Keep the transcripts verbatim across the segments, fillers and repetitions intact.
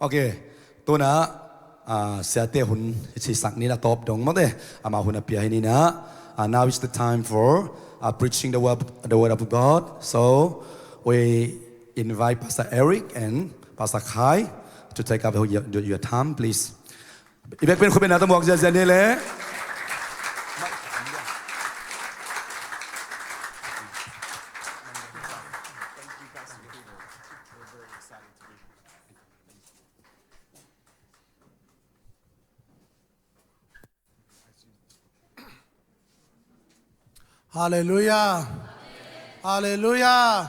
Ok, tuna, ah, siate hun i sisak ni na tawp dong mawte, ama hun a pia hi ni na. Ah, now is the time for, ah, preaching the word, the word of God. So we invite Pastor Eric and Pastor Khai to take up your, your, your time, please. I bek pen khut beng na ta muak ziazia ni le. Halleluia. Halleluia.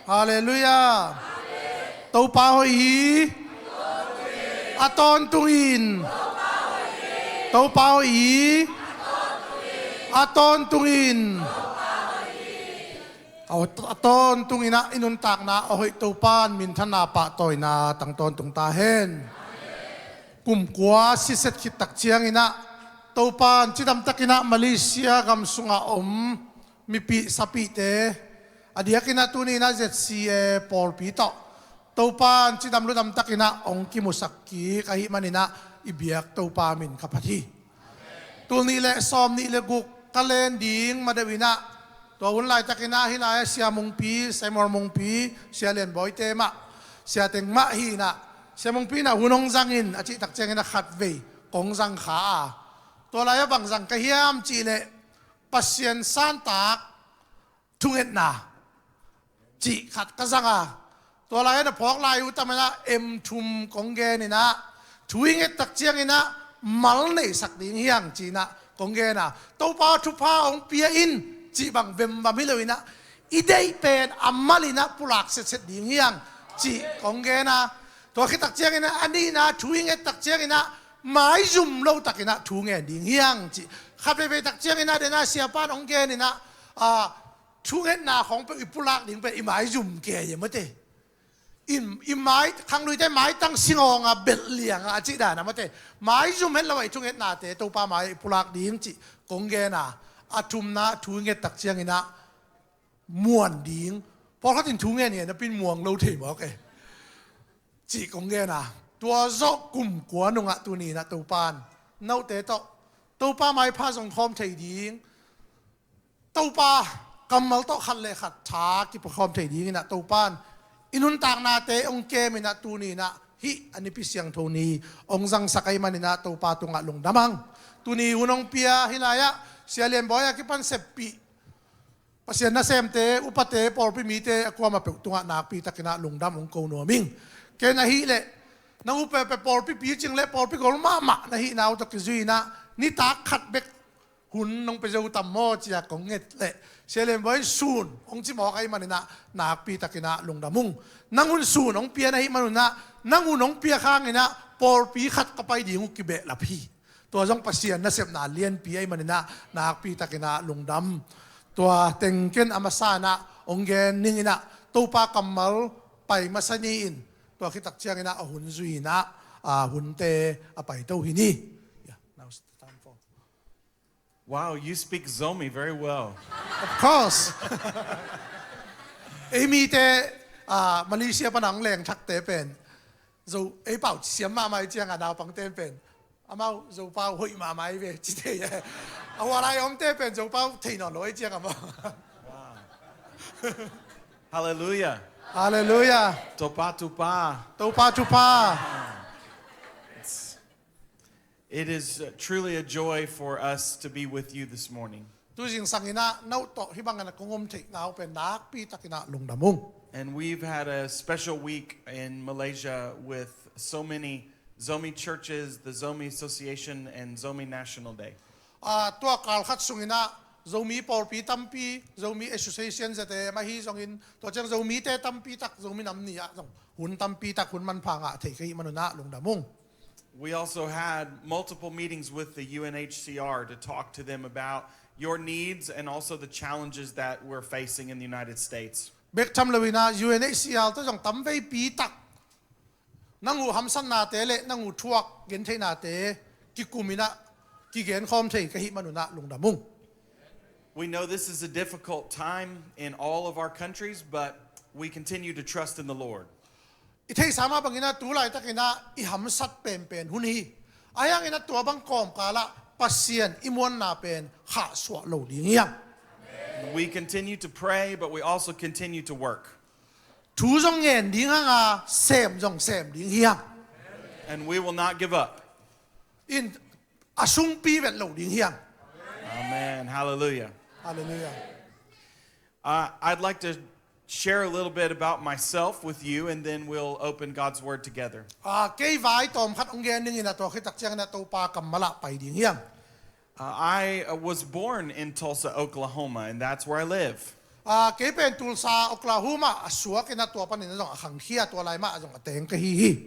Halleluia. Topa hoih hi. A tawntung in. Topa hoih hi. A tawntung in. A tawntung in ah i nuntakna a hoih Topa in minthanna pahtawina tang tawntung ta hen. Kum kua siset khit tak ciangin ah Topa in cidam takin ah Malaysia gam sungah om mipi sapite, a diakin ah tuni in ah Z C A pawlpi tawh Topa in cidam ludam takin ah hong kimusak kik ahih manin ah i biak Topa min ka phat hi. Tul nih le sawm nih le guk ka len ding ma deuh in ah, tua hun laitakin ah hih lai-ah Sia Mungpi, Samuel Mungpi, Sia Lian Bawi te mah, Sia Teng mah hi in ah, Sia Mungpi in ah hun hong zang in a cih tak ciangin ah khatvei kong zang kha a, tua lai-ah bang zang ka hiam cih leh Pasian santak thungetna cih khat ka zang a, tua lai-ah na phawk lai uh tam in ah M thum kong gen in ah, thu i nget tak ciangin ah mal neisak ding hi hang ci in ah kong gen a, Topa thupha hong pia in cih bang vemvam hi lo in ah, i deih pen a mal in ah pulak setset ding hi hang cih kong gen a, tua khit tak ciangin ah a nihna thu i nget tak ciangin ah maizum lo takin ah thu ngen ding hi hang cih khat veivei tak ciangin ah den ah siapa in hong gen in ah, ah, thungetna khawng peuh i pulak ding pen i maizum kei a mawte. I, i mai, khangluite maitang singawng a belh liang a, a cih dan a mawte. Maizum het lo a i thungetnate Topa mai-ah i pulak ding cih kong gen a, a thumna thu i nget tak ciangin ah muan ding. Pawlkhat in thu ngen ngen napin muang lo thei mawk e. Cih kong gen a, tua zawh kum kua nungah tuni in ah Topa in note tawh Topa maipha zong khawm thei ding, Topa kammal tawh khat le khat tha kipakhawm thei dingin ah Topa in i nuntaknate hong kem in ah tuni in ah hih a nipi siangtho ni hong zangsak ahih manin ah Topa tungah lungdam hang. Tuni hun hong pia hih lai-ah Sia Lian Bawi a kipan seppih Pasian nasemte, upate, pawlpi mite a kuamah peuh tungah nakpi takin ah lungdam hong ko nuam ing. Ken ahih leh nang uh peuhpeuh pawlpi picing le pawlpi gol mahmah na hihna uh tawh kizui in ah nitak khat bek hun nong pia zo tam maw ci-a kong nget leh Sia Lian Bawi in sun hong ci mawk ahih manin ah nakpi takin ah lungdam ung. Nang un sun hong pia na hih man un ah nang un hong piak hangin ah pawlpi khat ka pai ding uh kibehlap hi. Tua zong Pasian nasepna lianpi ahih manin ah nakpi takin ah lungdam. Tua teng ken a masa in ah hong gen ning in ah Topa kammal pai masa ni in tua khit tak ciangin ah a hun zui in ah, ah, hunte a paito hi ni. Yeah, now's the time for Wow, you speak Zomi very well. Of course. Ei mite, ah, Malaysia pan a hong leng thakte pen Zo, ei pau siam mahmah i ciang a naupangte pen amau Zopau hoih mahmah i ve ci thei e. A hua lai omte pen Zopau thei nawn lo i ciang amau. Wow. Hallelujah. Hallelujah. Topa, Topa. Topa, Topa. It's It is, uh, truly a joy for us to be with you this morning. Tu zingsang in ah no tawh hih bangin a kong om theihna uh pen nakpi takin ah lungdam ung. And we've had a special week in Malaysia with so many Zomi churches, the Zomi Association, and Zomi National Day. Ah, tua kal khat sungin ah Zomi pawlpi tampi, Zomi Association zate mah hi zongin, tua ciang Zomite tampi tak, Zomi Nam Ni ah zong hun tampi tak hun manpha ngah thei ka hih man un ah lungdam ung. We also had multiple meetings with the U N H C R to talk to them about your needs and also the challenges that we're facing in the United States. Bek tham lo in ah U N H C R tawh zong tamveipi tak nang uh hamsatnate le nang uh thuak gentheihnate kikum in ah kigen khawm thei ka hih man un ah lungdam ung. We know this is a difficult time in all of our countries, but we continue to trust in the Lord. I theihsa mah bangin ah tu laitakin ah i hamsat penpen hun hi. Ahi hangin ah tua bang kawmkal ah Pasian i muanna pen khahsuah lo ding hiam? We continue to pray, but we also continue to work. Thu zong ngen ding hang a, sem zong sem ding hiam? And we will not give up. In a sungpi vet lo ding hiam? Amen. Hallelujah. Halleluiah. Uh, I'd like to share a little bit about myself with you, and then we'll open God's Word together. Ah, kei vai tawm khat hong gen dingin ah tua khit tak ciangin ah Topa kammal ah pai ding hiam? Uh, I uh, was born in Tulsa, Oklahoma, and that's where I live. Ah, kei pen Tulsa, Oklahoma a suak in ah tua panin ah zong a khangkhia, tua lai mah ah zong a teng ka hi hi.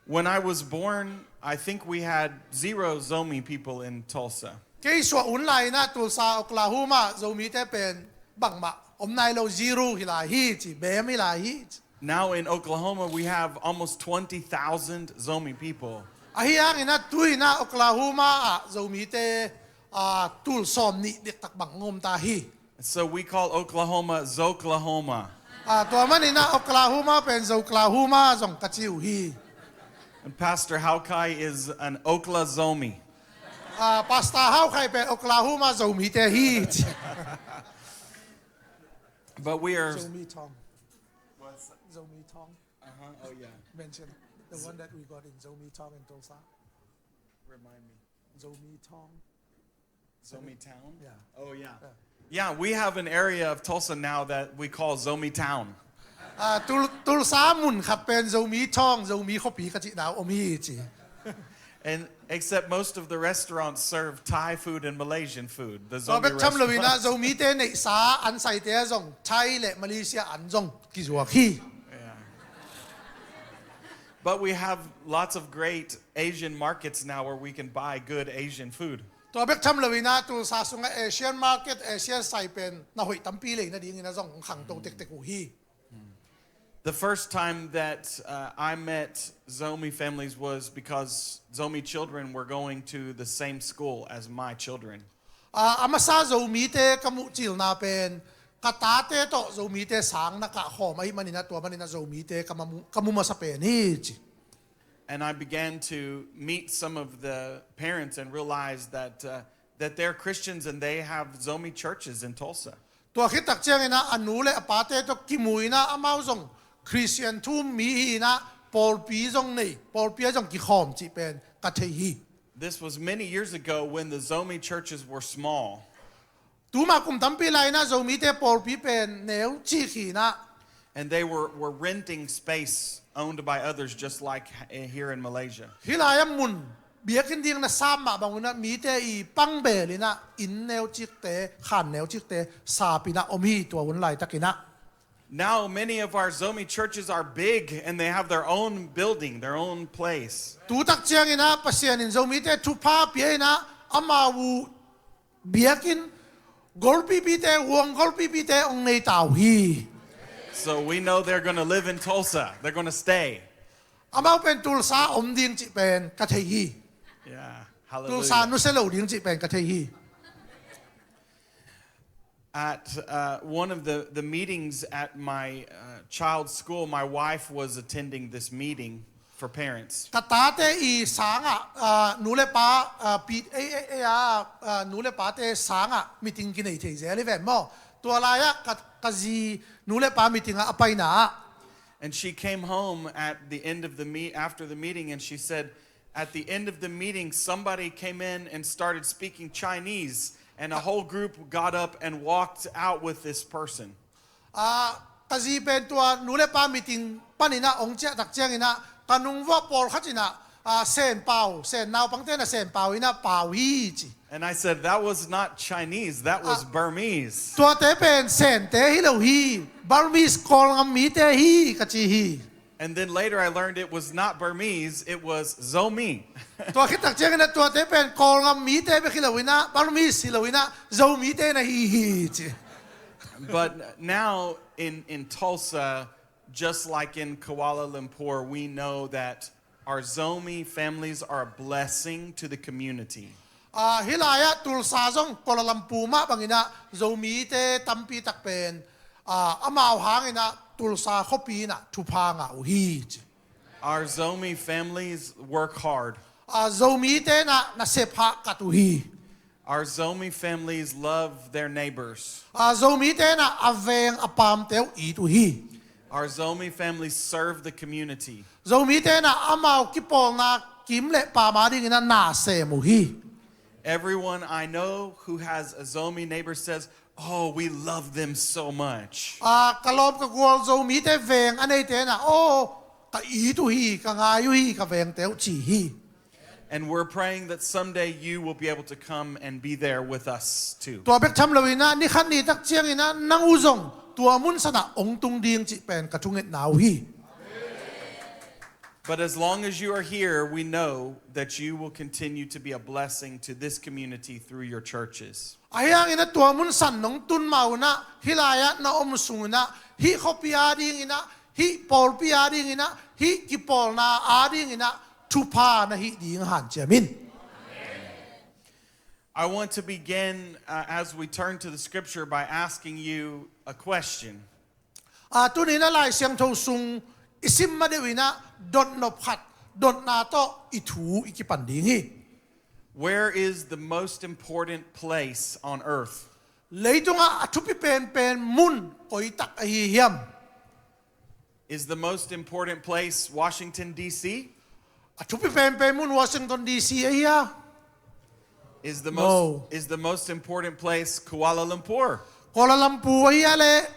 When I was born, I think we had zero Zomi people in Tulsa. Kei suah hun lai in ah Tulsa, Oklahoma Zomite pen bangmah om nai lo, zero hi lai hi ci, bem hi lai hi ci. Now in Oklahoma, we have almost twenty thousand Zomi people. Ahi hangin ah tu in ah Oklahoma ah Zomite ah, tul sawm nih diktak bang hong om ta hi. So we call Oklahoma Zoklahoma. Ah, tua manin ah Oklahoma pen Zoklahoma zong ka ci uh hi. And Pastor Haukai is an Okla Zomi. Ah, Pastor Haukai pen Oklahoma Zomite hi ci. But we are. Zomi Tong. Zomi Tong. Uh-huh. Oh, yeah. Mention the one that we got in Zomi Tong in Tulsa. Remind me. Zomi Tong. Zomi Town? Yeah. Oh, yeah. Yeah, we have an area of Tulsa now that we call Zomi Town. Ah, Tul- Tulsa mun khat pen Zomi Tong, Zomi khuapi ka cihna om hi ci. And except most of the restaurants serve Thai food and Malaysian food. The Tua Zomi bek tham lo in ah restaurants. Zomite neihsa an saite zong Thai le Malaysia an zong kizuak hi. Yeah. But we have lots of great Asian markets now where we can buy good Asian food. Tua bek tham lo in ah Tulsa sungah Asian market, Asian sai pen na hoih tampi lei nadingin ah zong khangto tektek uh hi. The first time that uh, I met Zomi families was because Zomi children were going to the same school as my children. Ah, a masa Zomite ka muh cilna pen ka tate tawh Zomite sang na kah khawm ahih manin ah tua manin ah Zomite ka mu- ka mu masa pen hi ci. And I began to meet some of the parents and realize that, uh, that they're Christians and they have Zomi churches in Tulsa. Tua khit tak ciangin ah a nu le a pate tawh kimu in ah amau zong Christian thu um mi hi in ah pawlpi zong nei, pawlpi ah zong kikhawm cih pen ka thei hi. This was many years ago when the Zomi churches were small. Tuma kum tampi lai in ah Zomite pawlpi pen neu cik hi in ah. And they were, were renting space owned by others, just like h- here in Malaysia. Hih lai-ah mun biakinn ding na sap mah bang un ah mite i pang bel in ah inn neu cikte, khan neu cikte sap in ah om hi tua hun laitakin ah. Now, many of our Zomi churches are big and they have their own building, their own place. Tu tak ciangin ah Pasian in Zomite thupha pia in ah amau uh biakinn golpipite, huang golpipite hong nei ta uh hi. So we know they're going to live in Tulsa. They're going to stay. Amau pen Tulsa om ding cih pen ka thei hi. Yeah. Tulsa Hallelujah. nusia lo ding cih pen ka thei hi. At uh, one of the, the meetings at my uh, child's school, my wife was attending this meeting for parents. Ka tate i sangah ah, nu le pa ah, pi- ei- ei- ei- ah, ah, nu le pate sangah meeting kinei thei zel hi ven maw? Tua lai-ah ka, ka zi nu le pa meeting ah a paina ah. And she came home at the end of the meet after the meeting, and she said, at the end of the meeting, somebody came in and started speaking Chinese, and a whole group got up and walked out with this person. Ah, ka zi pen tua nu le pa meeting panin ah hong ciah tak ciangin ah ka nung vuah pawlkhat in ah ah, Sen pau, Sen naupangte na Sen pau in ah pau hi ci. And I said, that was not Chinese, that was Ah. Burmese. Tuate pen Sente hi lo hi, Burmese Kawlngam mite hi ka ci hi. And then later I learned it was not Burmese, it was Zomi. Tua khit tak ciangin ah tuate pen Kawlngam mite bek hi lo in ah Burmese hi lo in ah Zomite na hi hi ci. But now in, in Tulsa, just like in Kuala Lumpur, we know that our Zomi families are a blessing to the community. Ah, hih lai-ah Tulsa zong Kuala Lumpur mah bangin ah Zomite tampi tak pen ah, amau hangin ah Tulsa khuapi in ah thupha ngah uh hi ci. Our Zomi families work hard. A, Zomite in ah nasep hahkat uh hi. Our Zomi families love their neighbors. A, Zomite in ah a veng a paamte uh it uh hi. Our Zomi families serve the community. Zomite in ah amau kipawlna kim le paam adingin ah na sem uh hi. Everyone I know who has a Zomi neighbor says, "Oh, we love them so much." A, ka lawm ka gual Zomite veng a neite in ah, "Oh, ka it uh hi, ka ngai uh hi, ka vengte uh," ci hi. And we're praying that someday you will be able to come and be there with us too. Tua bek tham loin ah, ni khat ni tak ciangin ah nang uh zong tua mun san ah hong tung ding cih pen ka thungetna uh hi. But as long as you are here, we know that you will continue to be a blessing to this community through your churches. Ahi hangin ah tua mun san nong tun ma un ah, hih lai-ah na om sungin ah, hih khuapi adingin ah, hih pawlpi adingin ah, hih kipawlna adingin ah thupha na hih ding hanciam in. I want to begin, uh, as we turn to the scripture, by asking you a question. A, tuni in ah Lai Siangtho sung i sim ma deuh in ah dotnop khat, dotna tawh i thu i kipan ding hi. Where is the most important place on earth? Leitungah a thupi penpen mun koi tak ahi hiam? Is the most important place Washington, D C? A thupi penpen mun Washington, D C ahi a? Is the most, No. Is the most important place Kuala Lumpur? Kuala Lumpur ahi a le?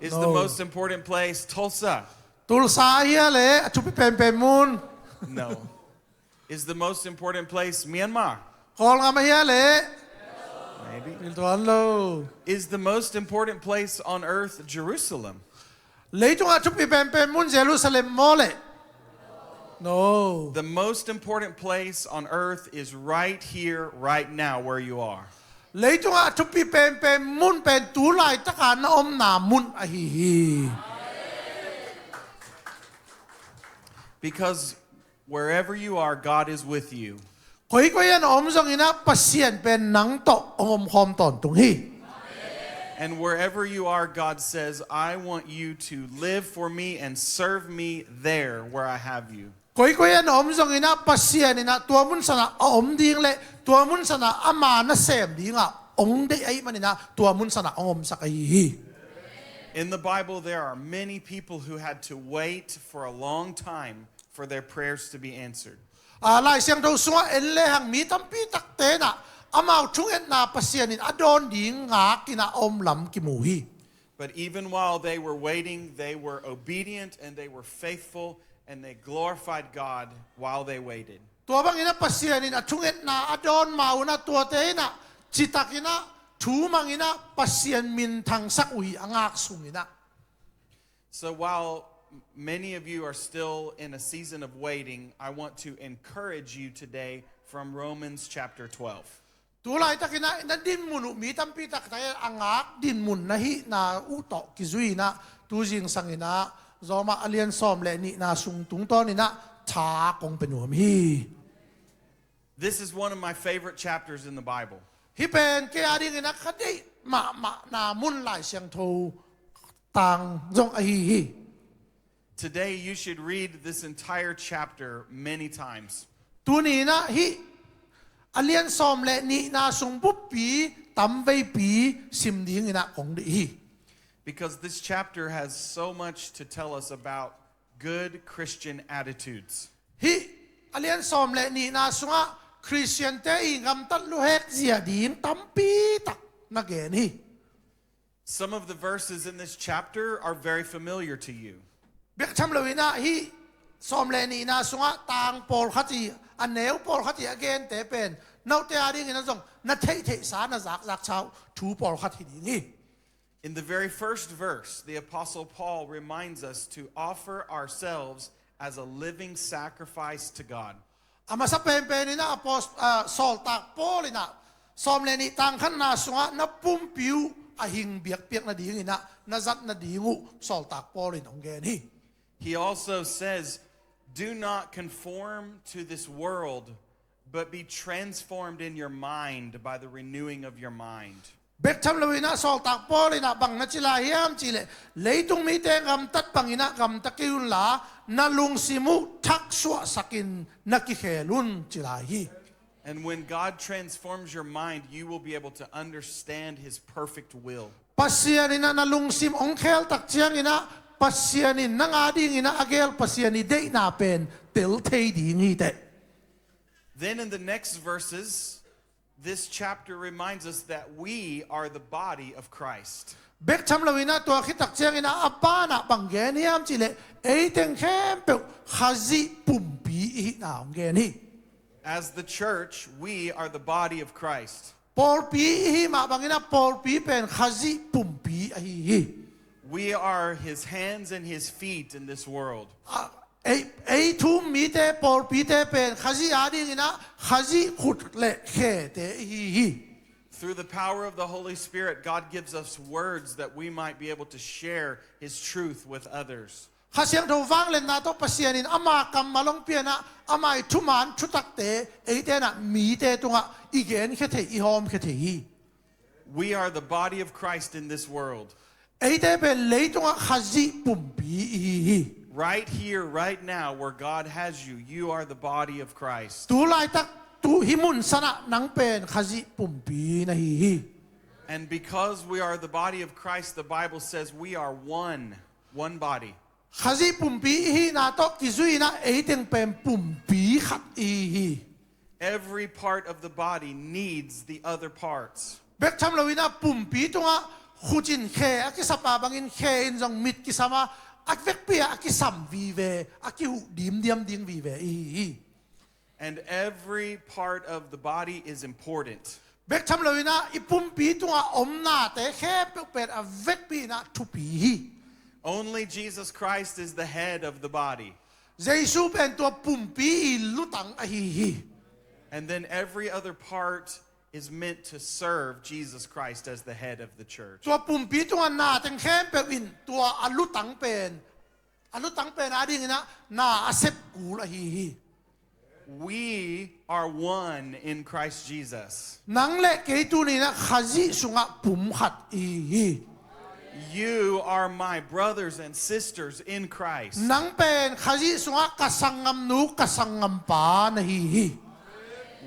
Is the No. Most important place Tulsa? Tulsa ahi a le, a thupi penpen mun? No. Is the most important place Myanmar? Kawlgam ahi a le? Maybe. Pil tuan lo. Is the most important place on earth Jerusalem? Leitungah a thupi penpen mun Jerusalem maw le? No. The most important place on earth is right here, right now, where you are. Leitungah a thupi penpen mun pen tu laitaka na omna mun ahi hi. Because wherever you are, God is with you. Koikoi ah na om zongin ah Pasian pen nang tawh hong omkhawm tawntung hi. And wherever you are, God says, "I want you to live for me and serve me there where I have you." Koikoi ah na om zongin ah Pasian in ah tua mun san ah a om ding le tua mun san ah ama nasem dingah hong deih ahih manin ah tua mun san ah hong omsak ahi hi. In the Bible, there are many people who had to wait for a long time for their prayers to be answered. A, Lai Siangtho sungah en lehang mi tampi takte in ah amau thungetna Pasian in a dawn ding ngak in ah a om lam kimu hi. But even while they were waiting, they were obedient and they were faithful and they glorified God while they waited. Tua bangin ah Pasian in a thungetna a dawn ma un ah tuate in ah citak in ah thu mang in ah Pasian minthangsak uh hi a ngak sungin ah. So while many of you are still in a season of waiting, I want to encourage you today from Romans chapter twelve. Tu laitakin ah na dinmun uh mi tampi takte a ngak dinmun na hihna uh tawh kizui in ah tu zingsang in ah Roma a lian sawm le nihna sung tungtawn in ah tha kong pia nuam hi. This is one of my favorite chapters in the Bible. Hih pen kei adingin ah ka deih mahmahna mun Lai Siangtho tang zong ahi hi. Today you should read this entire chapter many times. Tuni in ah hih a lian sawm le nihna sung buppi tamveipi sim ding in ah kong deih hi. Because this chapter has so much to tell us about good Christian attitudes. Hih a lian sawm le nihna sungah Khristiante i gamtat luhek zia ding tampi tak na gen hi. Some of the verses in this chapter are very familiar to you. Bek tham loin ah hih sawm le nihna sungah tang pawlkhat hi, a neu pawlkhat hi a gente pen note adingin ah zong na theihtheihsa na zakzaksa uh thu pawlkhat hi ding hi. In the very first verse, the Apostle Paul reminds us to offer ourselves as a living sacrifice to God. A masa penpen in ah apost-, ah, sawltak Paul in ah sawm le nih tang khatna sungah na pumpi uh a hing biakpiak nadingin ah na zat nading uh sawltak Paul in hong gen hi. He also says, "Do not conform to this world, but be transformed in your mind by the renewing of your mind." Bek tham loinah sawltak Paul inah bang na ci lai hiam cihleh, leitung mite gamtat banginah gamta kei unla, na lungsim uh thaksuahsakin na kikhel un ci lai hi. And when God transforms your mind, you will be able to understand His perfect will. Pasian inah na lungsim hong kheltak cianginah Pasian in nang a dinginah a gel Pasian i deihna pen tel thei ding hiteh. Then in the next verses, this chapter reminds us that we are the body of Christ. Bek tham loinah tua khitak cianginah a banah bang gen hiam cihleh, eiteng khempeuh Khazih pumpi i hihna hong gen hi. As the church, we are the body of Christ. Pawlpi i hih mah banginah pawlpi pen Khazih pumpi ahi hi. We are His hands and His feet in this world. A, ei, ei thu-um mite, pawlpite pen Khazih a dinginah Khazih khut le khete i hi hi. Through the power of the Holy Spirit, God gives us words that we might be able to share His truth with others. Kha Siangtho vangliatna tawh Pasian in ama kammal hong pianah, ama i thuman thutakte eite inah mite tungah i genkhia thei, i hawmkhia thei hi. We are the body of Christ in this world. Eite pen leitungah Khazih pumpi i hi hi. Right here, right now, where God has you, you are the body of Christ. Tu laitak, tu hih mun sanah nang pen Khazih pumpi na hi hi. And because we are the body of Christ, the Bible says we are one, one body. Khazih pumpi i hihna tawh kizui inah eiteng pen pumpi khat i hi hi. Every part of the body needs the other parts. Bek tham loinah pumpi tungah khut in khe a kisap a bangin khe in zong mit kisam a, a vekpi ah a kisam vive, a kihuh dimdiam ding vive i hi hi. And every part of the body is important. Bek tham loinah i pumpi tungah omnate khempeuh pen a vekpi inah thupi hi. Only Jesus Christ is the head of the body. Jesu pen tua pumpi i lutang ahi hi. And then every other part is meant to serve Jesus Christ as the head of the church. Tua pumpi tungah nateng khempeuh in tua a lutang pen, a lutang pen a dinginah na a sep kul ahi hi. We are one in Christ Jesus. Nang le kei tuninah Khazih sungah pum khat i hi hi. You are my brothers and sisters in Christ. Nang pen Khazih sungah ka sanggamnu, ka sanggampa na hi hi.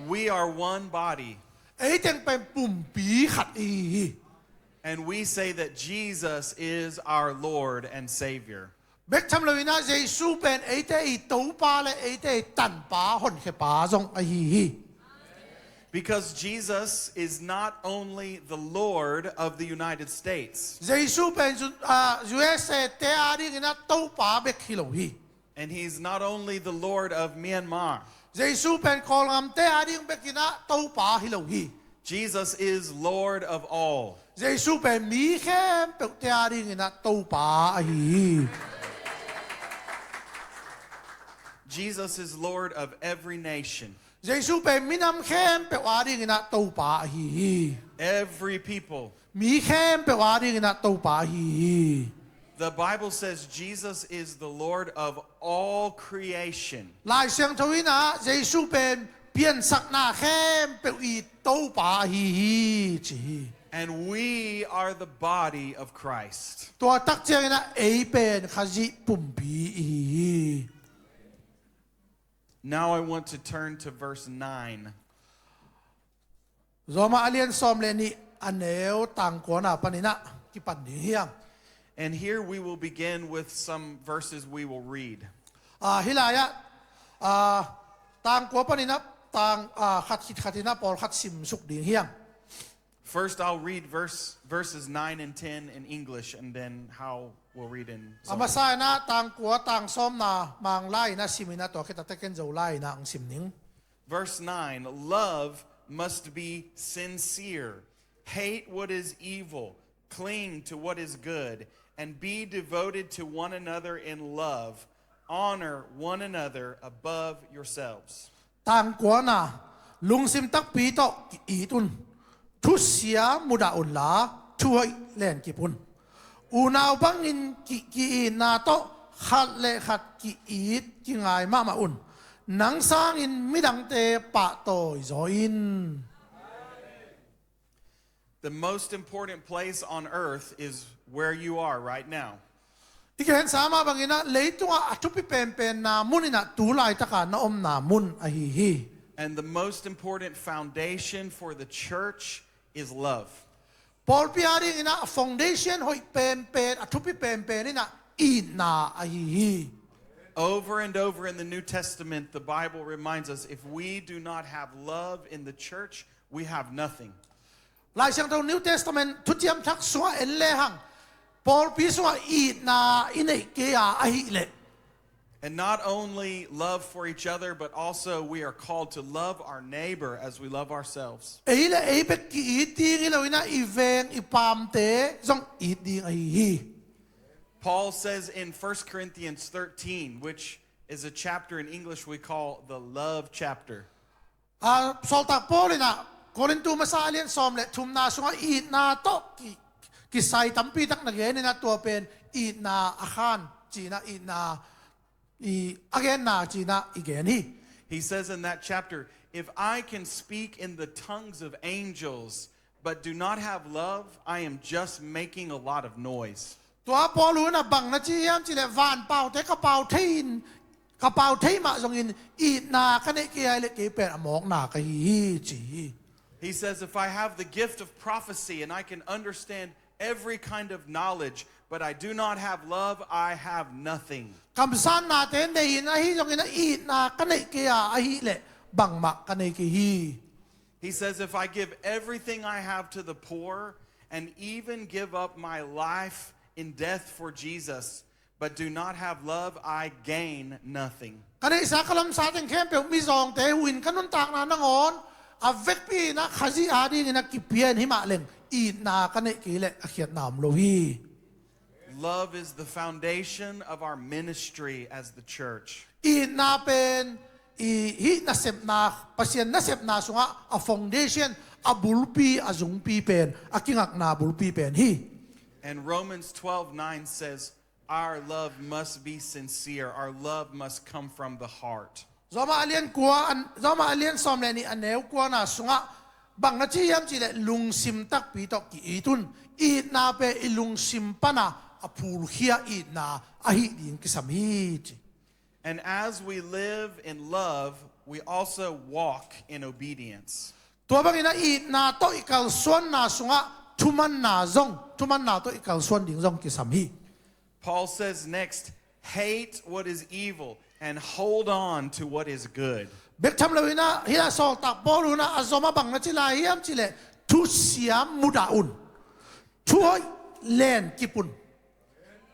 We are one body. Eiteng pen pumpi khat i hi hi. And we say that Jesus is our Lord and Savior. Bek tham loinah Jesu pen eite i Topa le eite i Tanpa, Honkhiapa zong ahi hi. Because Jesus is not only the Lord of the United States. Jesu pen U-, ah, U S A te a dinginah Topa bek hi lo hi. And He's not only the Lord of Myanmar. Jesu pen Kawlngam te a ding bekinah Topa hi lo hi. Jesus is Lord of all. Jesu pen mi khempeuh te a dinginah Topa ahi hi. Jesus is Lord of every nation. Jesu pen minam khempeuh a dinginah Topa ahi hi. Every people. Mi khempeuh a dinginah Topa ahi hi. The Bible says Jesus is the Lord of all creation. Lai Siangtho inah Jesu pen piansakna khempeuh i Topa ahi hi ci hi. And we are the body of Christ. Tua tak cianginah ei pen Khazih pumpi i hi hi. Now I want to turn to verse nine. Roma a lian sawm le nih, a neu tangkuana paninah kipan ding hi hang. And here we will begin with some verses we will read. Ah, hih lai-ah, ah, tangkua paninah tang, ah, khat khit khatinah pawlkhat simsuk ding hi hang. First, I'll read verse, verses nine and ten in English, and then Hau will read in Zomi. A masa inah tangkua, tangsawmna Manglai inah siminah tua khit a teh ken Zolai inah hong sim ning. Verse nine, love must be sincere. Hate what is evil, cling to what is good, and be devoted to one another in love. Honor one another above yourselves. Tangkuana, lungsim takpi tawh ki-it un. Thusia mudah unla, thuhoih lenkip un. Unau bangin ki, ki-itna tawh khat le khat ki-it kingai mahmah un. Nang sangin midangte pahtawi zaw in. The most important place on earth is where you are right now. I gensa mah bangin ah leitungah a thupi penpenna mun in ah tu laitaka na omna mun ahi hi. And the most important foundation for the church is love. Pawlpi a dingin ah a foundation hoih penpen, a thupi penpen in ah itna ahi hi. Over and over in the New Testament, the Bible reminds us, if we do not have love in the church, we have nothing. Lai Siangtho New Testament thuciam thak sungah en lehang pawlpi sungah itna i neih kei a ahih leh, And not only love for each other, but also we are called to love our neighbor as we love ourselves. ei le ei bek ki-it ding hi lo in ah i veng i pamte zong it ding ahi hi. Paul says in First Corinthians thirteen, which is a chapter in English we call the love chapter. A, Sawltak Paul in ah Korintu masa a lian sawm le thumna sungah itna tawh ki, kisai tampi tak na gen in ah tua pen itna a khan ci-in ah itna i a genna ci-in ah i gen hi. He says in that chapter, "If I can speak in the tongues of angels, but do not have love, I am just making a lot of noise." Tua Paul in ah bang na ci hiam cih leh van paute ka pau thei in, ka pau thei mah zongin itna ka neih kei a ahih leh kei pen a mawkna ka hi hi ci hi. He says, "If I have the gift of prophecy and I can understand every kind of knowledge, but I do not have love, I have nothing." Kamsantnate nei in ahi zongin ah itna ka neih kei a ahih leh bangmah ka nei kei hi. He says, "If I give everything I have to the poor and even give up my life in death for Jesus, but do not have love, I gain nothing." Ka neihsa ka lamsa teng khempeuh mizawngte huh in ka nuntakna nangawn a vekpi in ah Khazih a dingin ah kipia in hi mah leng itna ka neih kei leh a khiatna om lo hi. Love is the foundation of our ministry as the church. Itna pen i hih nasepna, Pasian nasepna sungah a foundation, a bulpi, a zungpi pen, a kingakna bulpi pen hi. And Romans twelve nine says, "Our love must be sincere. Our love must come from the heart." Roma a lian kua, an, Roma a lian sawm le nih a neu kuana sungah bang na ci hiam cih leh lungsim takpi tawh ki-it un. Itna pen i lungsim pana a phulkhia itna ahih ding kisam hi ci. And as we live in love, we also walk in obedience. Tua bangin ah itna tawh i kalsuanna sungah thumanna zong, thumanna tawh i kalsuan ding zong kisam hi. Paul says next, "Hate what is evil and hold on to what is good." Bek tham lo in ah, hih ah Sawltak Paul in ah a zom a bang na ci lai hiam cih leh thusiam mudah un. Thuhoih len kip un.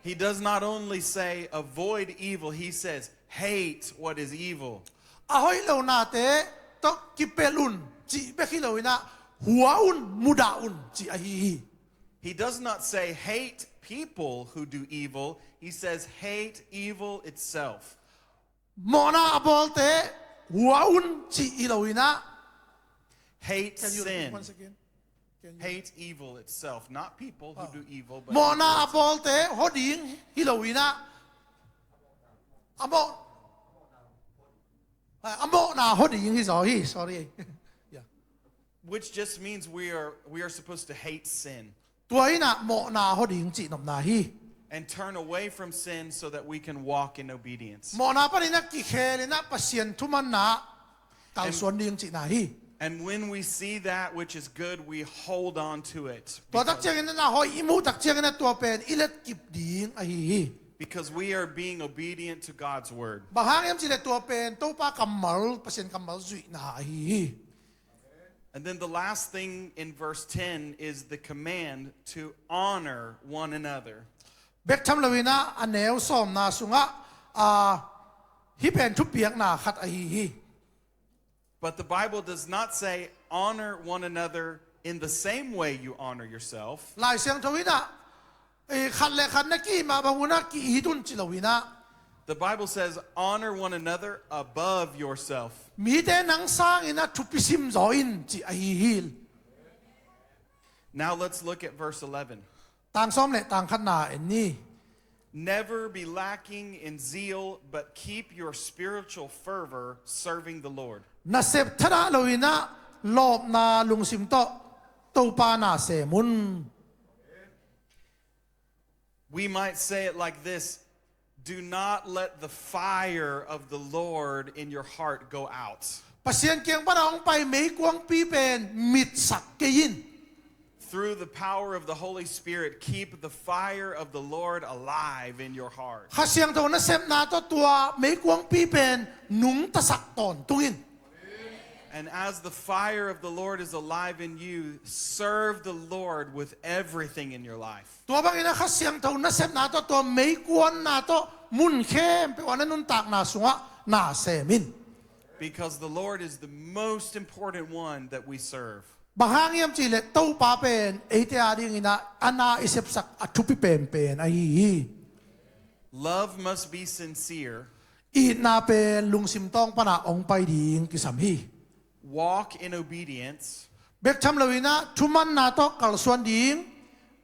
He does not only say, "Avoid evil," he says, "Hate what is evil." A hoih lonate tawh kipelh un cih bek hi lo in ah, hua un, mudah un cih ahi hi. He does not say, "Hate people who do evil." He says, "Hate evil itself." Mawhna a bawlte hua un cih hi lo in ah. Hate sin. Can you repeat once again? Can you... Hate evil itself, not people who do evil, but evil itself. Mawhna a bawlte hua ding hi lo in ah. A mawh, a mawhna hua ding hi zaw hi, sorry. Yeah. Which just means we are, we are supposed to hate sin. Tua in ah mawhna hua ding cih nopna hi. And turn away from sin so that we can walk in obedience. Mawhna panin ah kikhel in ah Pasian thumanna kalsuan ding cihna hi. And when we see that which is good, we hold on to it. Tua tak ciangin ah, na hoih i muh tak ciangin ah tua pen i letkip ding ahi hi. Because we are being obedient to God's word. Bang hang hiam cih leh tua pen Topa kammal, Pasian kammal zuihna ahi hi. And then the last thing in verse ten is the command to honor one another. Bek tham lo in ah a neu sawmna sungah, a, hih pen thupiakna khat ahi hi. But the Bible does not say, "Honor one another in the same way you honor yourself." Lai Siangtho in ah, eh, khat le khat na ki-it mah bang un ah ki-it un ci lo in ah. The Bible says, "Honor one another above yourself." Mite nang sangin ah thupi sim zaw in ci ahi hi. Now let's look at verse eleven. Tang sawm le tang khatna en ni. "Never be lacking in zeal, but keep your spiritual fervor, serving the Lord." Nasep thadah lo in ah lawpna lungsim tawh Topa na sem un. We might say it like this: Do not let the fire of the Lord in your heart go out. Pasian kiang pana hong pai meikuangpi pen mitsak kei in. Through the power of the Holy Spirit, keep the fire of the Lord alive in your heart. Kha Siangtho nasepna tawh tua meikuangpi pen nungtasak tawntung in. And as the fire of the Lord is alive in you, serve the Lord with everything in your life. Tua bangin a Kha Siangtho nasepna tawh, tua meikuanna tawh mun khempeuh a na nuntakna sungah na sem in. Because the Lord is the most important one that we serve. Bang hang hiam cihleh Topa pen eite adingin ah a na i sepsak a thupi penpen ahi hi. Love must be sincere. Itna pen lungsim tawng pana hong pai ding kisam hi. Walk in obedience. Bek tham loin ah thumanna tawh kalsuan ding.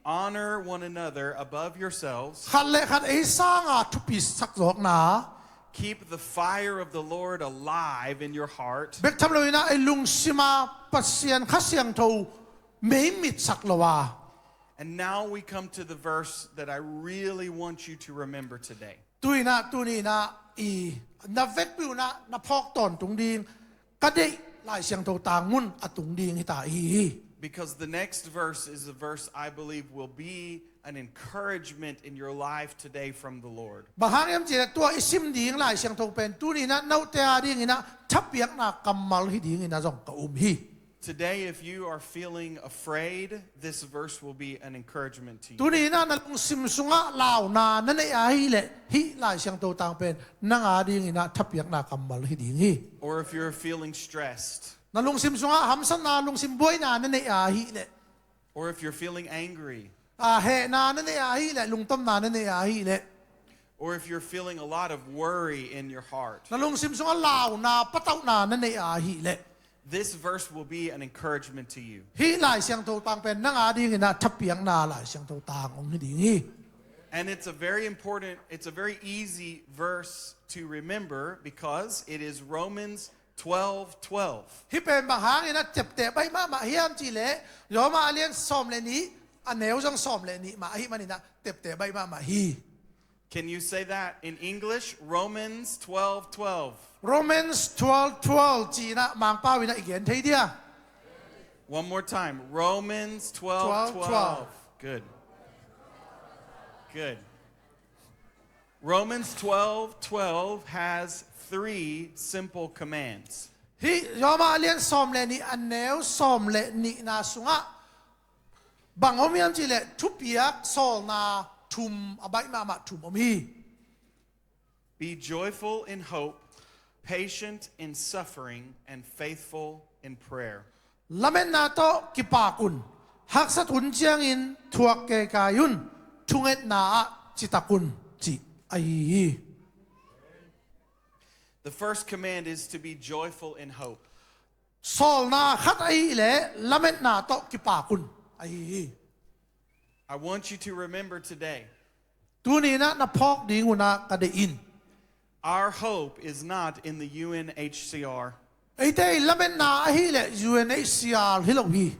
Honor one another above yourselves. Khat le khat ei sanga thupisak zawkna. Keep the fire of the Lord alive in your heart. Bek tham loin ah ei lungsim ah Pasian Kha Siangtho meimitsak lo a. And now we come to the verse that I really want you to remember today. Tu-in ah, tuni-in ah i na vekpi un ah na phawk tawntung ding ka deih Lai Siangtho tang mun a tung ding hi ta hi hi. Because the next verse is a verse I believe will be an encouragement in your life today from the Lord. Bang hang hiam cihleh tua i sim ding Lai Siangtho pen tuni-in ah note adingin ah thapiakna kammal hi dingin ah zong ka um hi. Today, if you are feeling afraid, this verse will be an encouragement to you. Tuni-in ah na lungsim sungah launa na neih ahileh hih Lai Siangtho tang pen nang adingin ah thapiakna kammal hi ding hi. Or if you're feeling stressed, Na lungsim sungah hamsatna, lungsim buaina na neih ahileh, or if you're feeling angry, a, hehna na neih ahileh, lungtomna na neih ahileh, or if you're feeling a lot of worry in your heart, na lungsim sungah launa, patauhna na neih ahileh, this verse will be an encouragement to you. hih Lai Siangtho tang pen nang adingin ah thapiakna Lai Siangtho tang hong hi ding hi. And it's a very important, it's a very easy verse to remember because it is Romans twelve twelve. Hih pen bang hangin ah tepteh baih mahmah hiam cihleh Roma a lian sawm le nih, a neu zong sawm le nih mah ahih manin ah tepteh baih mahmah hi. Can you say that in English? Romans twelve twelve. Romans twelve twelve ci-in ah Mangpau in ah i gen thei dia? One more time. Romans twelve twelve. Good. Good. Romans twelve twelve has three simple commands. Hih Roma a lian sawm le nih, a neu sawm le nihna sungah bang om hiam cihleh thupiak sawlna thum, a baih mahmah thum om hi. Be joyful in hope, patient in suffering, and faithful in prayer. Lametna tawh kipak un, haksat hun ciangin thuak keikai un, thungetna ah citak un, cih ahi hi. The first command is to be joyful in hope. Sawlna khat ahileh lametna tawh kipak un ahi hi. I want you to remember today, Tuni-in ah na phawk ding un ah ka deih in, our hope is not in the U N H C R. eite lametna ahileh U N H C R hi lo hi.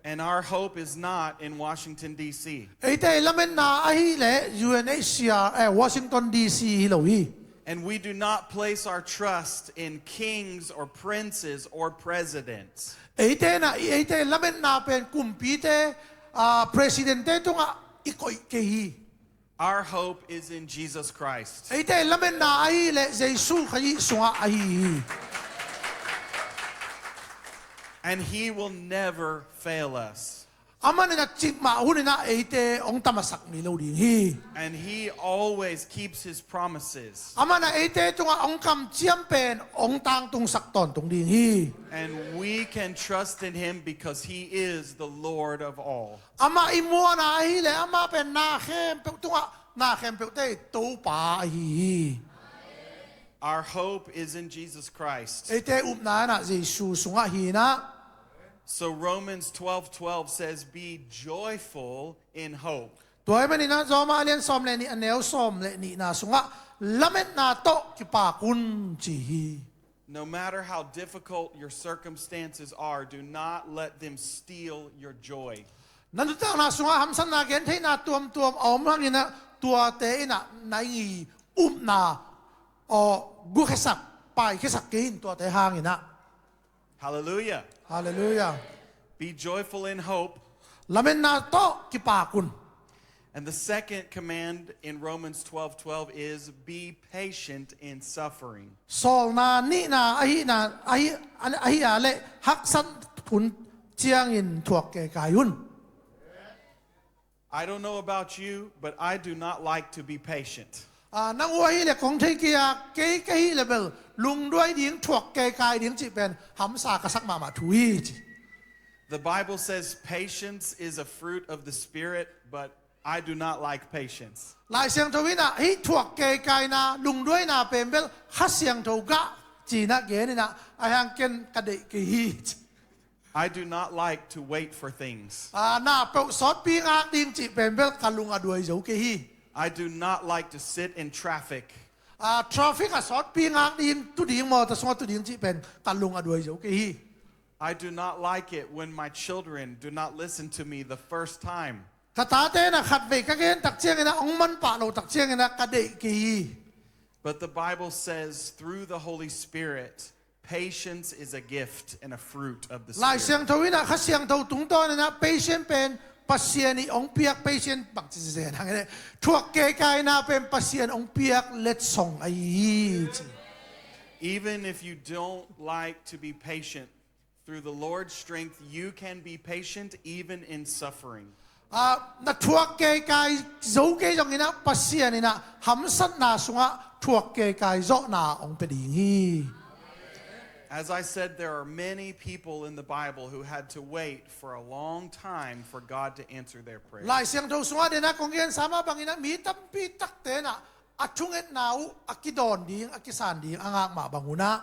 And our hope is not in Washington, D C. Eite lametna ahileh U N H C R, eh, Washington D C hi lo hi. And we do not place our trust in kings or princes or presidents. Eite na, eite lametna pen kumpite, a, president-te tungah i koih kei hi. Our hope is in Jesus Christ. Eite lametna ahileh Jesu Khazih sungah ahi hi. And he will never fail us. Aman in ah cikmah hun in ah eite hong tamasak ngei lo ding hi. And he always keeps his promises. Aman ah eite tungah hong kamciam pen hong tangtungsak tawntung ding hi. And we can trust in him because he is the Lord of all. Amah i muan ahileh amah pen na khempeuh tungah, na khempeuhte Topa ahi hi. Our hope is in Jesus Christ. Eite upna in ah Jesu sungah hi in ah. So Romans twelve twelve says, "Be joyful in hope." Tua ahih manin ah Roma a lian sawm le nih, a neu sawm le nihna sungah lametna tawh kipak un ci hi. No matter how difficult your circumstances are, do not let them steal your joy. Na nuntakna sungah hamsatna gentheihna tuamtuam a om hanginah tuate inah na i upna aw gukhiasak, paikhiasak kei in tuate hanginah. Hallelujah. Halleluiah. Be joyful in hope. Lametna tawh kipak un. And the second command in Romans twelve twelve is be patient in suffering. Sawlna nihna ahihna ahi, ahi a leh haksat hun ciangin thuak keikai un. I don't know about you, but I do not like to be patient. Ah, nang uh ahileh kong thei kei a, kei ka hih leh bel lungduai ding, thuak keikai ding cih pen hamsa ka sak mahmah thu hi ci. The Bible says patience is a fruit of the Spirit, but I do not like patience. Lai Siangtho inah hih thuak keikaina, lungduaina pen bel Kha Siangtho gah cinah gen inah, ahi hang ken ka deih kei hi ci. I do not like to wait for things. Ah, na peuh sawtpi ngak ding cih pen bel ka lung a duai zo kei hi. I do not like to sit in traffic. Ah, traffic a sawtpi ngak ding, tu ding, mawtaw sungah tu ding cih pen ka lung a duai zo kei hi. I do not like it when my children do not listen to me the first time. Ka tate na khatvei ka gen tak cianginah hong manpah lo tak cianginah ka deih kei hi. But the Bible says through the Holy Spirit, patience is a gift and a fruit of the Lai Spirit. Siangtho inah, Kha Siangtho tungtawninah patient pen Pasian i hong piak, patient bangci zen hang inah thuak keikaina pen Pasian hong piak letsong ahi hi ci. Even if you don't like to be patient, through the Lord's strength, you can be patient even in suffering. Ah, na thuak keikai zo kei zonginah Pasian inah hamsatna sungah thuak keikai zawhna hong pia ding hi. As I said, there are many people in the Bible who had to wait for a long time for God to answer their prayer. Lai Siangtho sungah denah kong gensa mah banginah mi tampi takte inah a thungetna uh a kidawn ding, a kisan ding a ngak mah bangunah.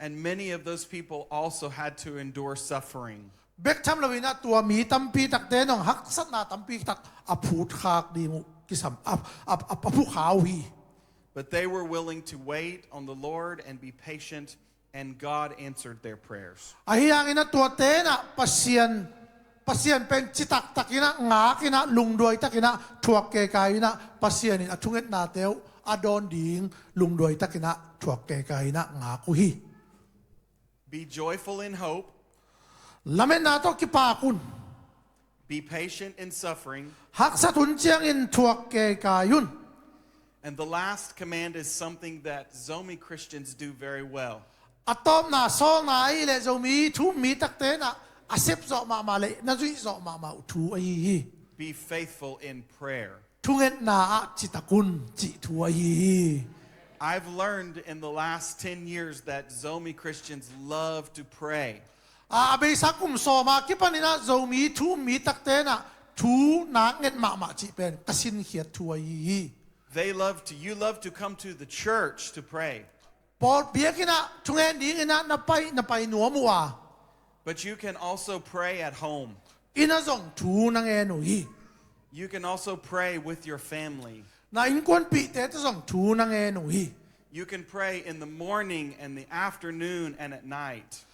And many of those people also had to endure suffering. Bek tham loinah tua mi tampi takte nong haksatna tampi tak a phutkhak ding uh kisam a, a, a, a phukha uh hi. But they were willing to wait on the Lord and be patient, and God answered their prayers. Ahi hanginah tuate inah Pasian, Pasian pen citak takinah ngakinah lungduai takinah thuak keikai inah Pasian in a thungetnate uh a dawn ding lungduai takinah thuak keikai inah ngak uh hi. Be joyful in hope. Lametna tawh kipak un. Be patient in suffering. Haksat hun ciangin thuak keikai un. And the last command is something that Zomi Christians do very well. A tawpna sawlna ahileh Zomi thu-um mi takte inah a sep zawh mahmah leh na zuih zawh mahmah uh thu ahi hi. Be faithful in prayer. Thungetna ah citak un cih thu ahi hi. I've learned in the last ten years that Zomi Christians love to pray. A, a beisa kum sawma kipaninah Zomi thu-um mi takte inah thu nak nget mahmah cih pen ka sinkhiat thu ahi hi. They love to, you love to come to the church to pray. Pawl biakinnah thungen dinginah na pai, na pai nuam uh a. But you can also pray at home. Innah zong thu na ngen uh hi. You can also pray with your family. Na innkuanpihte tawh zong thu na ngen uh hi. You can pray in the morning and the afternoon and at night.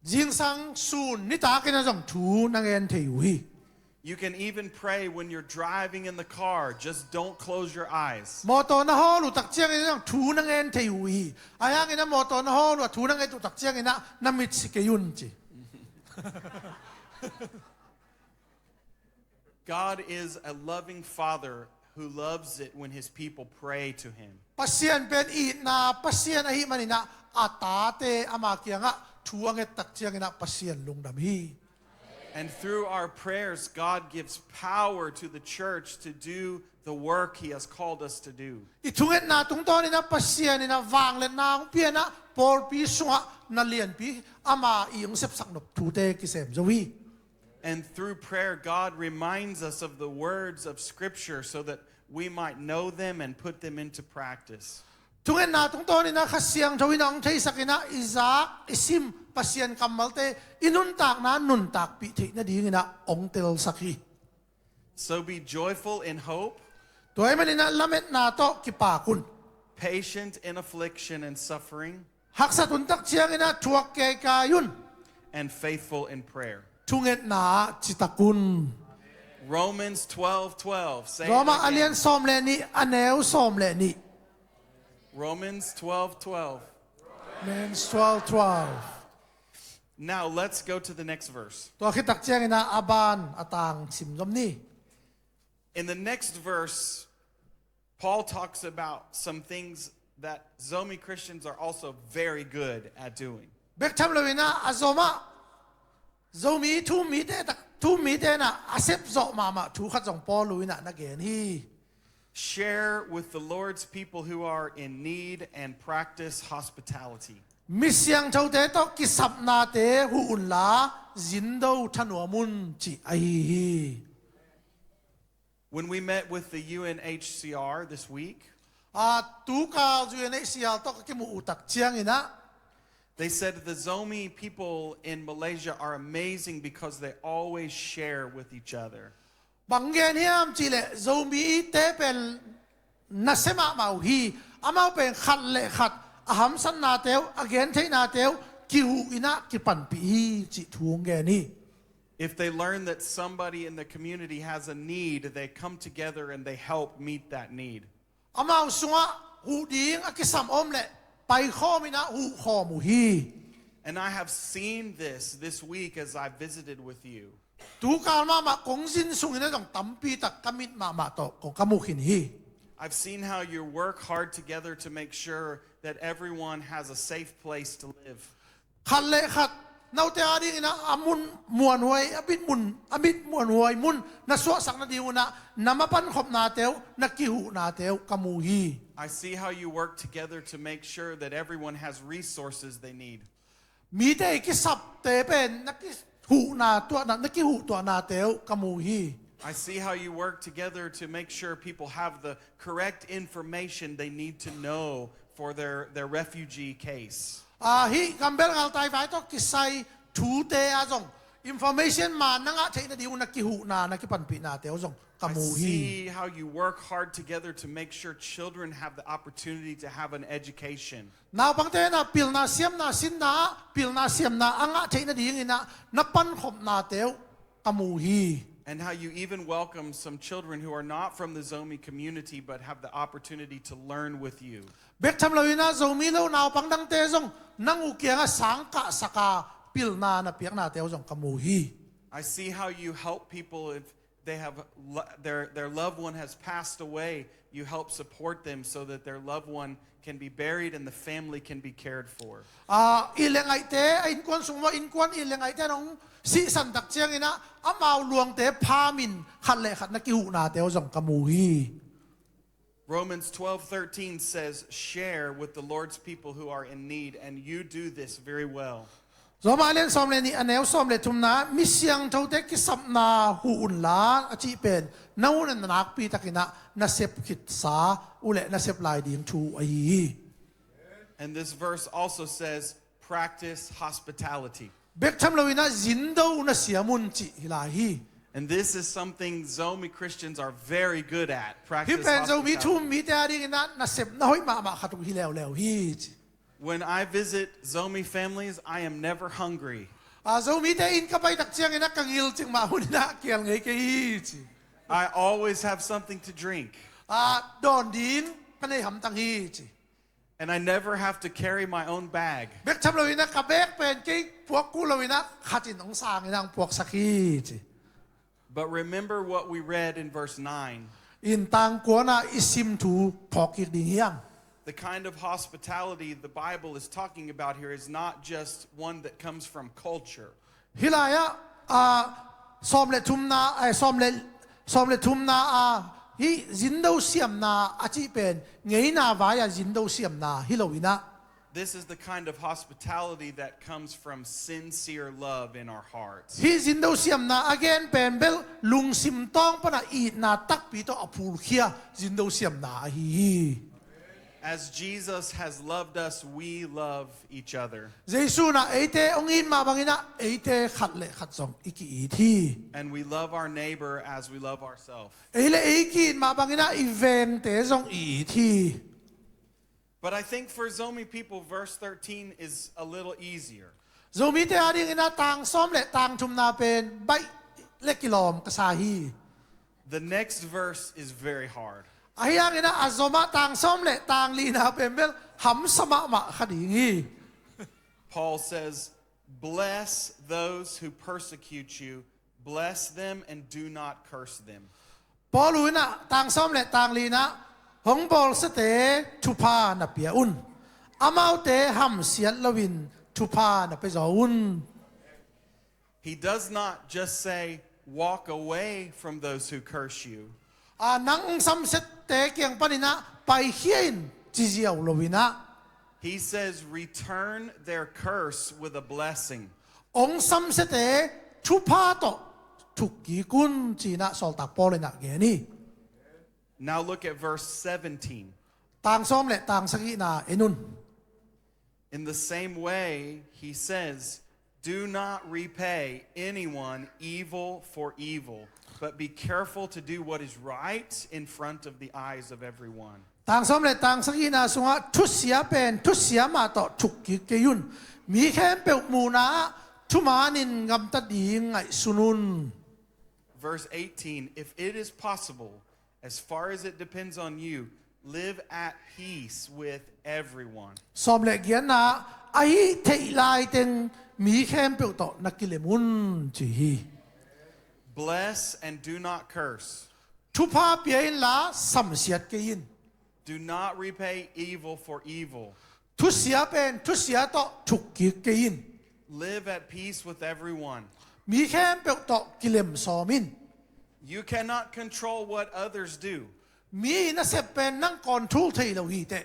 Zingsang sun nitakinnah zong thu na ngen thei uh hi. You can even pray when you're driving in the car. Just don't close your eyes. Mawtaw na hawl uh tak cianginah zong thu na ngen thei uh hi. Ahi hanginah mawtaw na hawl uh a thu na nget uh tak cianginah na mit si kei un ci. God is a loving Father who loves it when his people pray to him. Pasian pen itna Pasian ahih maninah a tate ama kiangah thu a nget tak cianginah Pasian lungdam hi. And through our prayers, God gives power to the church to do the work he has called us to do. I thungetna tungtawninah Pasian inah vangliatna hong pianah pawlpi sungah na lianpi ama i hong sepsak nop thute kisem zo hi. And through prayer, God reminds us of the words of Scripture so that we might know them and put them into practice. Thungetna tungtawninah Kha Siangtho inah hong theisakinah i zak i sim Pasian kammalte i nuntakna nuntakpih theih nadinginah hong telsak hi. So be joyful in hope, Tua ahih maninah lametna tawh kipak un. patient in affliction and suffering, Haksat un tak ciangin ah thuak keikai un. And faithful in prayer. Thungetna ah citak un. Romans twelve twelve. Say it Roma a again. lian sawm le nih, a neu sawm le nih. Romans twelve twelve. Romans twelve twelve. Now let's go to the next verse. Tua khit tak ciangin ah a ban a tang sim zom ni. In the next verse, Paul talks about some things that Zomi Christians are also very good at doing. Bek tham lo in ah a zom ah Zomi thu-um mite tak, thu-um mite in ah a sep zawh mahmah thu khat zong Paul in ah na gen hi. Share with the Lord's people who are in need and practice hospitality. Mi siangthote tawh kisapnate huh unla, zindo thanuam un, cih ahi hi. When we met with the U N H C R this week, A, tukal U N H C R tawh ka kimuh uh tak ciangin ah, they said the Zomi people in Malaysia are amazing because they always share with each other. bang gen hiam cihleh Zomite pen nasia mahmah uh hi. Amau pen khat le khat a hamsatnate uh, a gentheihnate uh kihuh in ah kipanpih hi, cih thu hong gen hi. If they learn that somebody in the community has a need, they come together and they help meet that need. Amau sungah huh ding a kisam om leh paikhawm in ah huh khawm uh hi. And I have seen this this week as I visited with you. Tukal mahmah kong zin sungin ah zong tampi tak ka mit mahmah tawh kong ka mu khin hi. I've seen how you work hard together to make sure that everyone has a safe place to live. Khat le khat note a dingin ah a mun muanhuai, a mit mun, a mit muanhuai mun na suahsak nading un ah na mapankhopnate uh, na kihuhnate uh ka mu hi. I see how you work together to make sure that everyone has resources they need. Mite i kisapte pen na kihuhna tuahna, na kihuh tuahnate uh ka mu hi. I see how you work together to make sure people have the correct information they need to know for their, their refugee case. A, hih gambel ngaltai vai tawh kisai thute ah zong information man na ngah theih nading uh na kihuhna, na kipanpihnate uh zong ka I mu hi. See how you work hard together to make sure children have the opportunity to have an education. Naupangte in ah pilna siamna sinna ah pilna siamna a ngah theih nadingin ah na pankhopnate uh ka mu hi. And how you even welcome some children who are not from the Zomi community but have the opportunity to learn with you. Bek tham lo in ah Zomi lo naupang dangte zong nang uh kiangah sang kahsak a pilna na piaknate uh zong ka mu hi. I see how you help people if they have lo- their, their loved one has passed away. You help support them so that their loved one can be buried and the family can be cared for. A, it le ngaihte, a innkuan sung mah innkuan it le ngaihte nong sihsan tak ciangin ah amau luangte phamin khat le khat na kihuhnate uh zong ka mu hi. Romans twelve thirteen says, "Share with the Lord's people who are in need," and you do this very well. Roma lian sawm le nih, a neu sawm le thumna, mi siangthote kisapna huh unla a cih pen na hun a nakpi takin ah na sep khitsa uh leh na sep lai ding thu ahi hi. And this verse also says, "Practice hospitality." Bek tham lo in ah zindo na siam un, cih hi lai hi. And this is something Zomi Christians are very good at. Hih Practice pen Zomi hospitality. Thu-um mite a dingin ah nasepna hoih mahmah khat uh hi leuleu hi, ci. When I visit Zomi families, I am never hungry. A, Zomite inn ka pai tak ciangin ah ka ngilcing mah hun in ah kial ngei kei hi, ci. I always have something to drink. A, dawn ding ka nei hamtang hi, ci. And I never have to carry my own bag. Bek tham lo in ah ka bag pen kei puak kul lo in ah khat in hong sang in ah hong puaksak hi, ci. But remember what we read in verse nine. In tang kuana i sim thu phawk kik ding hi hang. The kind of hospitality the Bible is talking about here is not just one that comes from culture. Hih lai-ah, a, sawm le thumna, eh, sawm le, sawm le thumna, a, hih zindo siamna a cih pen ngeina vai-a zindo siamna hi lo in ah. This is the kind of hospitality that comes from sincere love in our hearts. Hih zindo siamna a gen pen bel lungsim tawng pana itna takpi tawh a phulkhia zindo siamna ahi hi. As Jesus has loved us, we love each other. Jesu in ah eite hong it mah bangin ah eite khat le khat zong i ki-it hi. And we love our neighbor as we love ourselves. Ei le ei ki-it mah bangin ah i vengte zong i it hi. But I think for Zomi people, verse thirteen is a little easier. Zomite adingin ah tang sawm le tang thumna pen baih le kilawm ka sa hi. The next verse is very hard. Ahi hangin ah a zom ah tang sawm le tang lina pen bel hamsa mahmah kha ding hi. Paul says, "Bless those who persecute you, bless them and do not curse them." Paul in ah tang sawm le tang lina hong bawlsiate thupha na pia un. Amaute hamsiat loin thupha na pia zaw un. He does not just say, "Walk away from those who curse you." A nang hong samsiate kiang panin ah paikhia in ci ziau loin ah. He says, "Return their curse with a blessing." Hong samsiate thupha tawh thukkik un ci-in ah sawltak Paul in ah gen hi. Now look at verse seventeen. Tang sawm le tang sagihna en un. In the same way, he says, "Do not repay anyone evil for evil, but be careful to do what is right in front of the eyes of everyone." Tang sawm le tang sagihna sungah thusia pen thusia mah tawh thukkik kei un. Mi khempeuh muhna ah thumanin gamta ding ngaihsun un. Verse eighteen, "If it is possible, as far as it depends on you, live at peace with everyone." Sawm le giatna, ahi theih laiteng mi khempeuh tawh na kilem un ci hi. "Bless and do not curse. Thupha pia inla samsiat kei in. Do not repay evil for evil. Thusia pen thusia tawh thukkik kei in. Live at peace with everyone." Mi khempeuh tawh kilem sawm in. You cannot control what others do, Mi nasep pen nang control thei lo hi teh.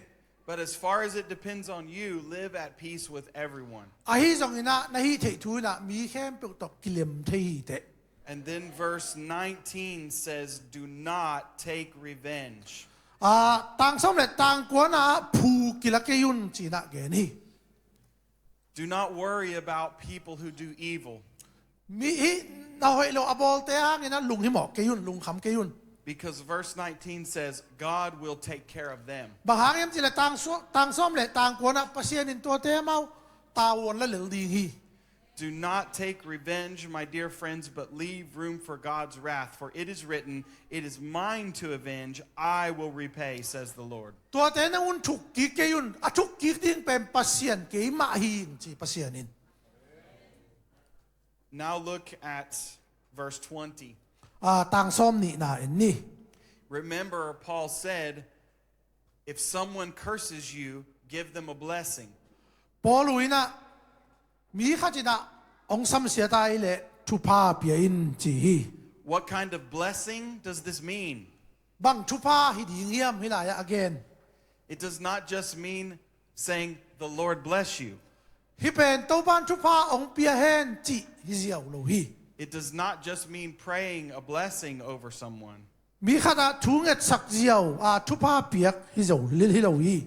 but as far as it depends on you, live at peace with everyone. Ahi zongin ah na hih theih thu in ah mi khempeuh tawh kilem thei hi teh. And then verse nineteen says, "Do not take revenge." A, tang sawm le tang kuana phu kila kei un ci-in ah gen hi. Do not worry about people who do evil. Mi hih na hoih lo a bawlte hangin ah lunghimawh kei un, lungkham kei un. Because verse nineteen says, "God will take care of them." Bang hang hiam cih leh tang sawm, tang sawm le tang kuana Pasian in tuate amau tavuan la lel ding hi. "Do not take revenge, my dear friends, but leave room for God's wrath. For it is written, 'It is mine to avenge, I will repay,' says the Lord." Tuate na un thukkik kei un, a thukkik ding pen Pasian keimah hi ing ci Pasian in. Now look at verse twenty. A, tang sawm nihna en ni. Remember, Paul said, "If someone curses you, give them a blessing." Paul in ah mi khat in ah hong samsiat a hih leh thupha pia in ci hi. What kind of blessing does this mean? Bang thupha hi ding hiam hih lai-ah a gen? It does not just mean saying, "The Lord bless you." Hih pen Topan thupha hong pia hen cih hi ziau lo hi. It does not just mean praying a blessing over someone. Mi khat ah thu ngetsak ziau, a, thupha piak hi zo lel hi lo hi.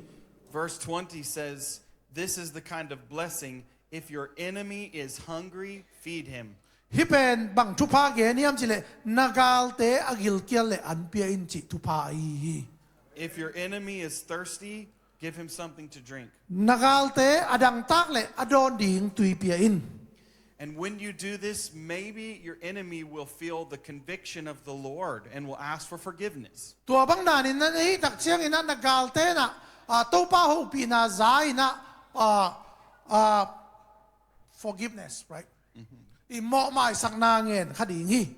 Verse twenty says, "This is the kind of blessing. If your enemy is hungry, feed him." Hih pen bang thupha gen hiam cih leh na galte a gilkial leh an pia in cih thupha ahi hi. "If your enemy is thirsty, give him something to drink." Na galte a dangtak leh a dawn ding tui pia in. And when you do this, maybe your enemy will feel the conviction of the Lord and will ask for forgiveness. Tua bang danin na hih tak ciangin ah na galte in ah, a, Topa hopihna za in ah, a, a, forgiveness, right? I mawhmaisakna ngen kha ding hi.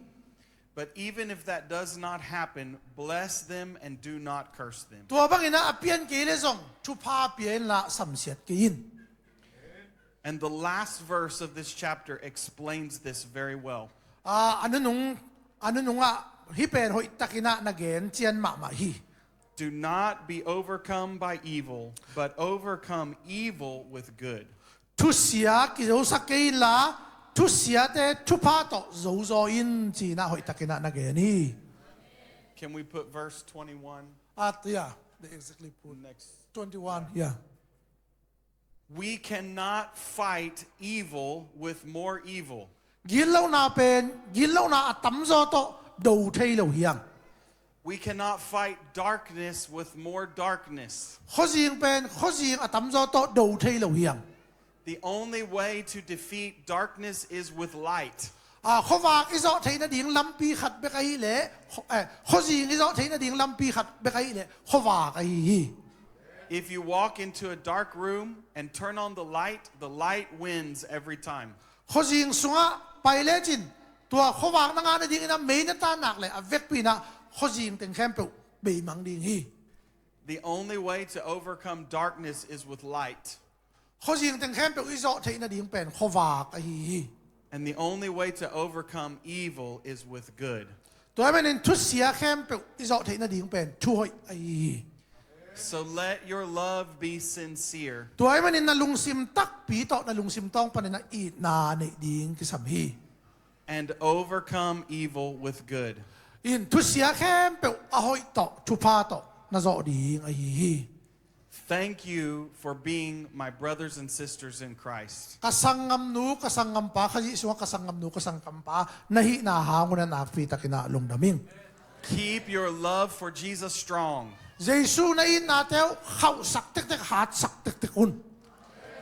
But even if that does not happen, bless them and do not curse them. Tua bangin ah a pian kei leh zong thupha pia inla samsiat kei in. And the last verse of this chapter explains this very well. A, a nunung, a nunung ah hih pen hoihtakin ah na gen cian mahmah hi. "Do not be overcome by evil, but overcome evil with good." Thusia kizosak kei inla thusiate thupha tawh zozaw in ci-in ah hoihtakin ah na gen hi. Can we put verse twenty-one At, yeah, they exactly put next? Twenty-one, yeah. We cannot fight evil with more evil. Gitlohna pen gitlohna a tamzaw tawh do thei lo hi hang. We cannot fight darkness with more darkness. Khuazing pen khuazing a tamzaw tawh do thei lo hiam? The only way to defeat darkness is with light. A, khuavak i zawh theih nading lampi khat bek ahih leh, khu-, eh, khuazing i zawh theih nading lampi khat bek ahih leh khuavak ahi hi. If you walk into a dark room and turn on the light, the light wins every time. Khuazing sungah pai lecin tua khuavak na ngah nadingin a mei na tan nak leh a vekpi in ah khuazing teng khempeuh beimang ding hi. The only way to overcome darkness is with light. Khuazing teng khempeuh i zawh theih nading pen khuavak ahi hi. And the only way to overcome evil is with good. Tua ahih manin thusia khempeuh i zawh theih nading pen thuhoih ahi hi. So let your love be sincere. Tua ahih manin na lungsim takpi tawh, na lungsim tawng panin a itna neih ding kisam hi. And overcome evil with good. In thusia khempeuh a hoih tawh, thupha tawh na zawh ding ahi hi. Thank you for being my brothers and sisters in Christ. Ka sanggamnu, ka sanggampa, Khazih sungah ka sanggamnu, ka sanggampa na hihna hang un a nakpi takin ah lungdam ing. Keep your love for Jesus strong. Jesu na itnate uh khauhsak tektek, hatsak tektek un.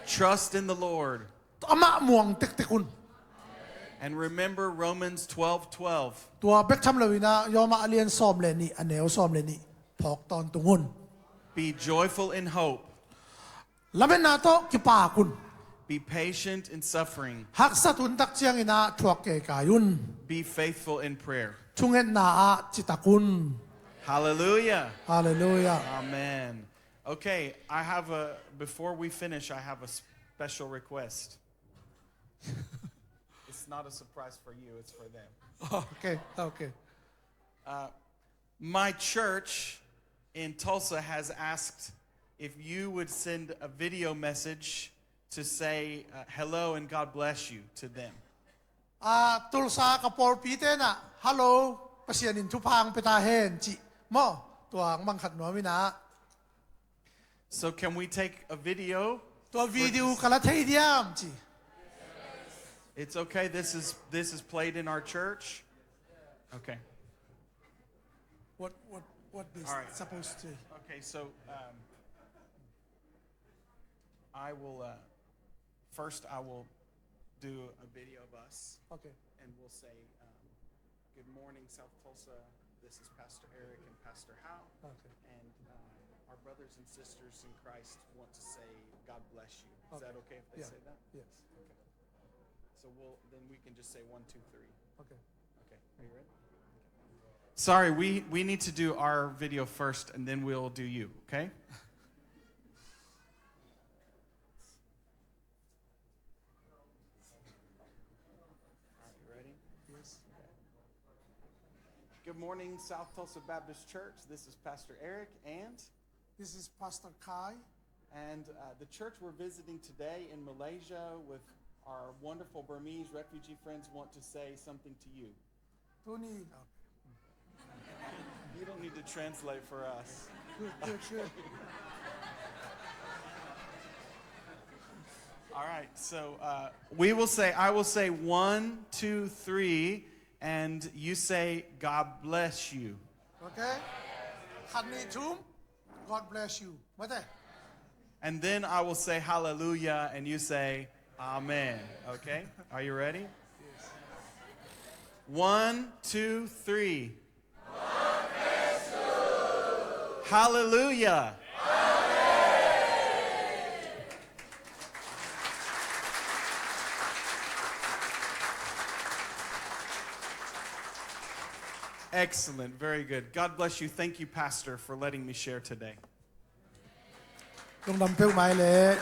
Trust in the Lord. Amah muang tektek un. And remember Romans twelve twelve. Tua bek tham loin ah Roma a lian sawm le nih, a neu sawm le nih phawk tawntung un. Be joyful in hope. Lametna tawh kipak un. Be patient in suffering. Haksat un, tak ciangin ah thuak keikai un. Be faithful in prayer. Thungetna ah citak un. Hallelujah. Hallelujah. Amen. Okay, I have a, before we finish, I have a special request. It's not a surprise for you, it's for them. Okay, okay. Uh, my church in Tulsa has asked if you would send a video message to say, uh, "Hello and God bless you" to them. A, Tulsa ka pawlpite in ah, "Hello, Pasian in thupha hong pia ta hen," cih maw, tua hong mang khat nuam in ah. So can we take a video? Tua video ka la thei diam, ci. It's okay. This is, this is played in our church. Okay. What, what, what this supposed to? All right. Okay, so, um, I will, uh, first I will do a video of us. Okay. And we'll say, um, "Good morning, South Tulsa. This is Pastor Eric and Pastor Hal." Okay. And, um, our brothers and sisters in Christ want to say, "God bless you." Is that okay if they say that? Yes. Okay. So we'll, then we can just say one, two, three. Okay. Okay. Are you ready? Sorry, we, we need to do our video first, and then we'll do you, okay? All right, you ready? Yes. Good morning, South Tulsa Baptist Church. This is Pastor Eric and this is Pastor Kai. And, uh, the church we're visiting today in Malaysia with our wonderful Burmese refugee friends want to say something to you. Tuni. You don't need to translate for us. Good, good, good. All right, so, uh, we will say, I will say one, two, three, and you say, "God bless you." Okay? Khat, nih, thum. God bless you. Mate. And then I will say hallelujah, and you say amen. Okay? Are you ready? Yes. One, two, three. Hallelujah. Excellent. Very good. God bless you. Thank you, Pastor, for letting me share today. Lungdam peuhmah leh.